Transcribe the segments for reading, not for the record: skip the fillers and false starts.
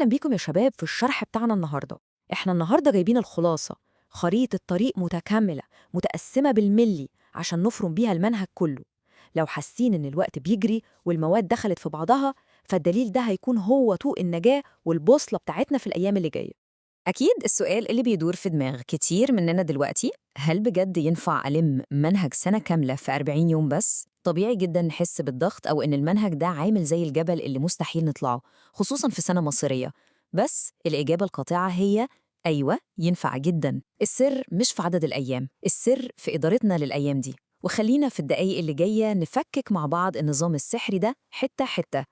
أهلا بيكم يا شباب في الشرح بتاعنا النهاردة. إحنا النهاردة جايبين الخلاصة، خريطة طريق متكاملة متقسمة بالملي عشان نفرم بيها المنهج كله. لو حاسين إن الوقت بيجري والمواد دخلت في بعضها، فالدليل ده هيكون هو طوق النجاة والبوصلة بتاعتنا في الأيام اللي جاية. أكيد السؤال اللي بيدور في دماغ كتير مننا دلوقتي، هل بجد ينفع ألم منهج سنة كاملة في 40 يوم بس؟ طبيعي جدا نحس بالضغط أو إن المنهج ده عامل زي الجبل اللي مستحيل نطلعه، خصوصا في سنة مصيرية. بس الإجابة القاطعة هي أيوة، ينفع جدا. السر مش في عدد الأيام، السر في إدارتنا للأيام دي. وخلينا في الدقايق اللي جاية نفكك مع بعض النظام السحري ده حتة حتة.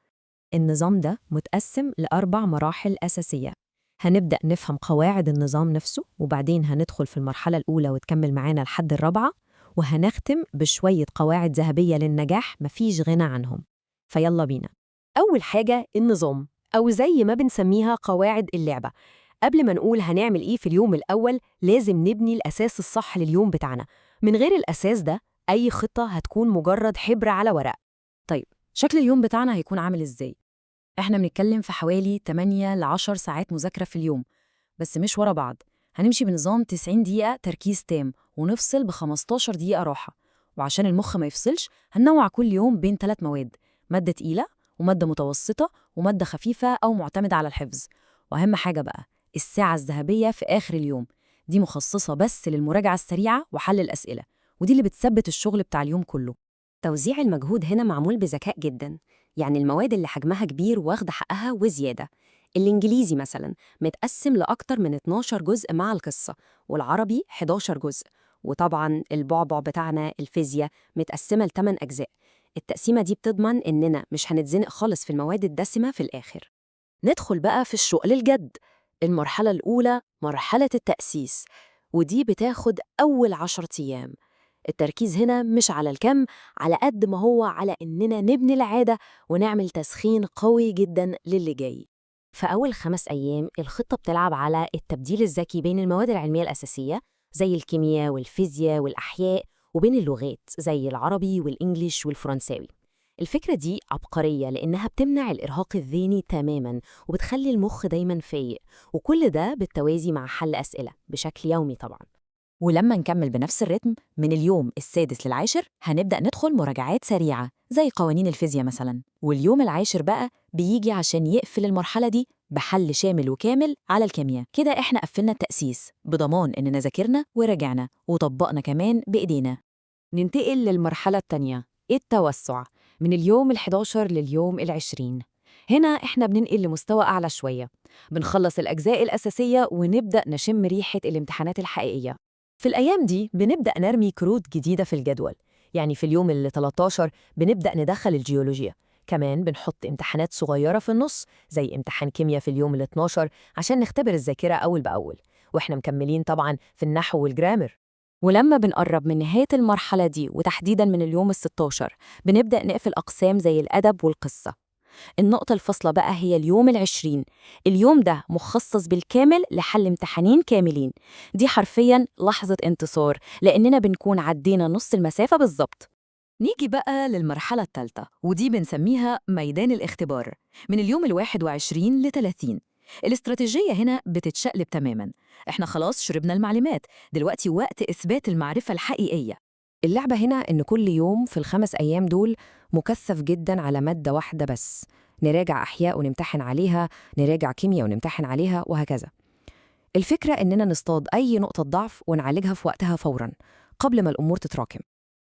النظام ده متقسم لأربع مراحل أساسية. هنبدأ نفهم قواعد النظام نفسه، وبعدين هندخل في المرحلة الأولى وتكمل معانا لحد الرابعة، وهنختم بشوية قواعد ذهبية للنجاح مفيش غنى عنهم. فيلا بينا. أول حاجة النظام، أو زي ما بنسميها قواعد اللعبة. قبل ما نقول هنعمل إيه في اليوم الأول، لازم نبني الأساس الصح لليوم بتاعنا. من غير الأساس ده أي خطة هتكون مجرد حبر على ورق. طيب، شكل اليوم بتاعنا هيكون عامل إزاي؟ إحنا بنتكلم في حوالي 8 ل 10 ساعات مذاكرة في اليوم، بس مش ورا بعض. هنمشي بنظام 90 دقيقة تركيز تام ونفصل ب 15 دقيقة راحة. وعشان المخ ما يفصلش، هننوع كل يوم بين 3 مواد، مادة تقيلة ومادة متوسطة ومادة خفيفة أو معتمدة على الحفظ. وأهم حاجة بقى الساعة الذهبية في آخر اليوم، دي مخصصة بس للمراجعة السريعة وحل الأسئلة، ودي اللي بتثبت الشغل بتاع اليوم كله. توزيع المجهود هنا معمول بذكاء جدا، يعني المواد اللي حجمها كبير واخدة حقها وزيادة. الإنجليزي مثلا متقسم لأكتر من 12 جزء مع القصة، والعربي 11 جزء، وطبعا البعبع بتاعنا الفيزياء متقسمة ل8 أجزاء. التقسيمة دي بتضمن إننا مش هنتزنق خالص في المواد الدسمة في الآخر. ندخل بقى في الشغل الجد. المرحلة الأولى مرحلة التأسيس، ودي بتاخد أول 10 أيام. التركيز هنا مش على الكم على قد ما هو على إننا نبني العادة ونعمل تسخين قوي جدا للي جاي. في أول 5 أيام الخطة بتلعب على التبديل الذكي بين المواد العلمية الأساسية زي الكيمياء والفيزياء والأحياء، وبين اللغات زي العربي والإنجليش والفرنساوي. الفكرة دي عبقرية لأنها بتمنع الإرهاق الذهني تماماً وبتخلي المخ دايماً فايق، وكل ده بالتوازي مع حل أسئلة بشكل يومي طبعاً. ولما نكمل بنفس الريتم من اليوم السادس للعاشر هنبدأ ندخل مراجعات سريعة زي قوانين الفيزياء مثلا. واليوم العاشر بقى بيجي عشان يقفل المرحلة دي بحل شامل وكامل على الكيمياء. كده احنا قفلنا التأسيس بضمان إننا ذاكرنا وراجعنا وطبقنا كمان بإيدينا. ننتقل للمرحلة الثانية، التوسع، من اليوم ال11 لليوم ال20. هنا إحنا بننقل لمستوى أعلى شوية، بنخلص الأجزاء الأساسية ونبدأ نشم ريحة الامتحانات الحقيقية. في الأيام دي بنبدأ نرمي كروت جديدة في الجدول، يعني في اليوم ال13 بنبدأ ندخل الجيولوجيا، كمان بنحط امتحانات صغيرة في النص زي امتحان كيمياء في اليوم ال12 عشان نختبر الذاكرة أول بأول، وإحنا مكملين طبعاً في النحو والجرامر. ولما بنقرب من نهاية المرحلة دي وتحديداً من اليوم ال16 بنبدأ نقفل أقسام زي الأدب والقصة. النقطة الفاصلة بقى هي اليوم ال20. اليوم ده مخصص بالكامل لحل امتحانين كاملين. دي حرفياً لحظة انتصار، لأننا بنكون عدينا نص المسافة بالظبط. نيجي بقى للمرحلة الثالثة، ودي بنسميها ميدان الاختبار، من اليوم 21 ل30. الاستراتيجية هنا بتتشقلب تماماً. احنا خلاص شربنا المعلومات، دلوقتي وقت إثبات المعرفة الحقيقية. اللعبة هنا إن كل يوم في ال5 أيام دول مكثف جداً على مادة واحدة بس، نراجع أحياء ونمتحن عليها، نراجع كيمياء ونمتحن عليها، وهكذا. الفكرة إننا نصطاد أي نقطة ضعف ونعالجها في وقتها فوراً قبل ما الأمور تتراكم.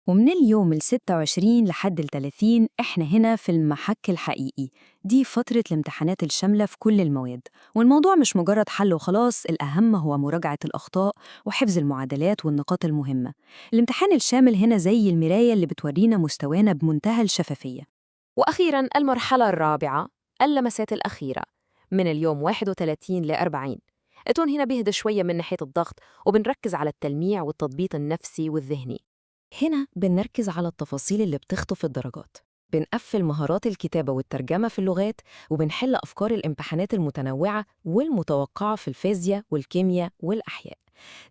ومن اليوم ال26 لحد ال30 إحنا هنا في المحك الحقيقي. دي فترة الامتحانات الشاملة في كل المواد، والموضوع مش مجرد حل وخلاص، الأهم هو مراجعة الأخطاء وحفظ المعادلات والنقاط المهمة. الامتحان الشامل هنا زي المراية اللي بتورينا مستوانا بمنتهى الشفافية. وأخيراً المرحلة الرابعة، اللمسات الأخيرة، من اليوم 31 ل40. التون هنا بيهدى شوية من ناحية الضغط، وبنركز على التلميع والتضبيط النفسي والذهني. هنا بنركز على التفاصيل اللي بتخطف الدرجات، بنقفل مهارات الكتابة والترجمة في اللغات، وبنحل أفكار الامتحانات المتنوعة والمتوقعة في الفيزياء والكيمياء والأحياء.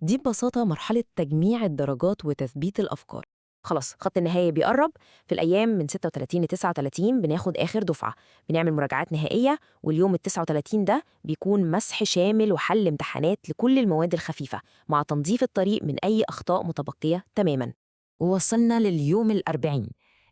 دي ببساطة مرحلة تجميع الدرجات وتثبيت الأفكار. خلاص خط النهاية بيقرب. في الأيام من 36 ل 39 بناخد آخر دفعة، بنعمل مراجعات نهائية، واليوم ال 39 ده بيكون مسح شامل وحل امتحانات لكل المواد الخفيفة مع تنظيف الطريق من أي أخطاء متبقية تماماً. ووصلنا لليوم 40،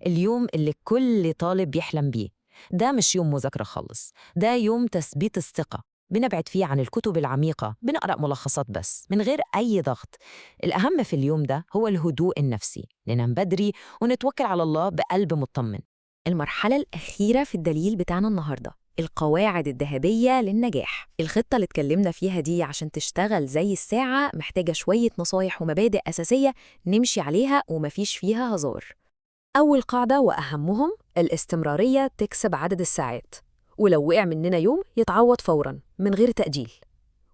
اليوم اللي كل طالب بيحلم بيه. ده مش يوم مذاكرة خالص، ده يوم تثبيت الثقة. بنبعد فيه عن الكتب العميقة، بنقرأ ملخصات بس من غير أي ضغط. الأهم في اليوم ده هو الهدوء النفسي، ننام بدري ونتوكل على الله بقلب مطمن. المرحلة الأخيرة في الدليل بتاعنا النهاردة، القواعد الذهبية للنجاح. الخطة اللي اتكلمنا فيها دي عشان تشتغل زي الساعة محتاجة شوية نصايح ومبادئ أساسية نمشي عليها ومفيش فيها هزار. أول قاعدة وأهمهم، الاستمرارية تكسب عدد الساعات، ولو وقع مننا يوم يتعوض فوراً من غير تأجيل.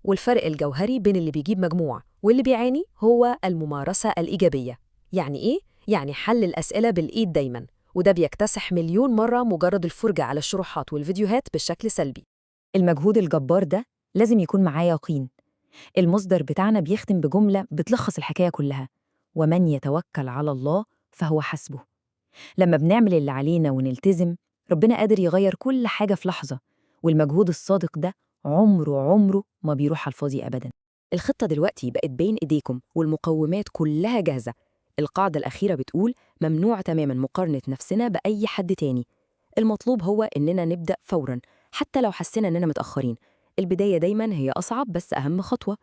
والفرق الجوهري بين اللي بيجيب مجموع واللي بيعاني هو الممارسة الإيجابية. يعني إيه؟ يعني حل الأسئلة بالإيد دايماً، وده بيكتسح مليون مرة مجرد الفرجة على الشروحات والفيديوهات بشكل سلبي. المجهود الجبار ده لازم يكون معاه يقين. المصدر بتاعنا بيختم بجملة بتلخص الحكاية كلها: ومن يتوكل على الله فهو حسبه. لما بنعمل اللي علينا ونلتزم، ربنا قادر يغير كل حاجة في لحظة، والمجهود الصادق ده عمره ما بيروح على الفاضي أبداً. الخطة دلوقتي بقت بين إيديكم والمقومات كلها جاهزة. القاعدة الأخيرة بتقول ممنوع تماماً مقارنة نفسنا بأي حد تاني. المطلوب هو إننا نبدأ فوراً حتى لو حسينا إننا متأخرين. البداية دايماً هي أصعب بس أهم خطوة.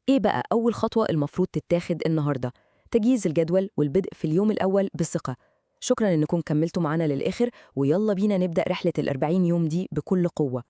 إيه بقى أول خطوة المفروض تتاخد النهاردة؟ تجهيز الجدول والبدء في اليوم الأول بثقة. شكراً إنكم كملتوا معانا للآخر، ويلا بينا نبدأ رحلة 40 يوم دي بكل قوة.